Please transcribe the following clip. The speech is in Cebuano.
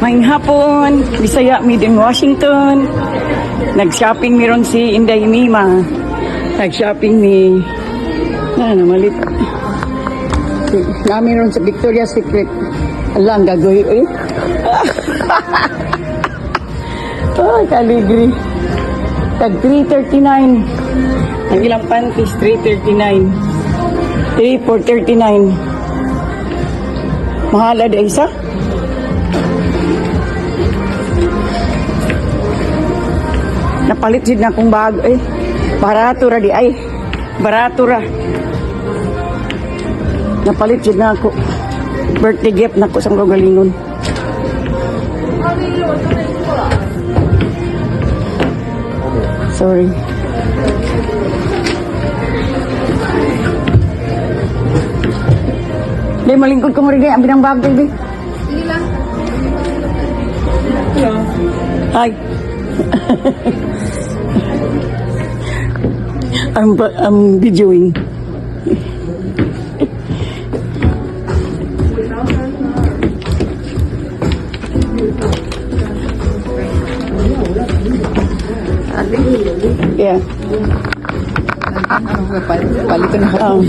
Maayong hapon, Bisaya made in Washington. Nag-shopping mi ron si Inday Mima. Nag-shopping mi. Na namalit. Namin ron sa Victoria's Secret. Ala, ang gagawin eh. Oh, kaligri. Tag 339. Ang ilang panties, 339. 3 for 39. Mahala da isa? Napalit jud na akong bag eh. Barato ra di ay. Barato ra. Napalit jud na ako. Birthday gift na ko sa kagalingon. Sorry. Di, malingkod ko mo rin ang binang bag, baby. Hi. I'm videoing. Yeah. Palito na ako.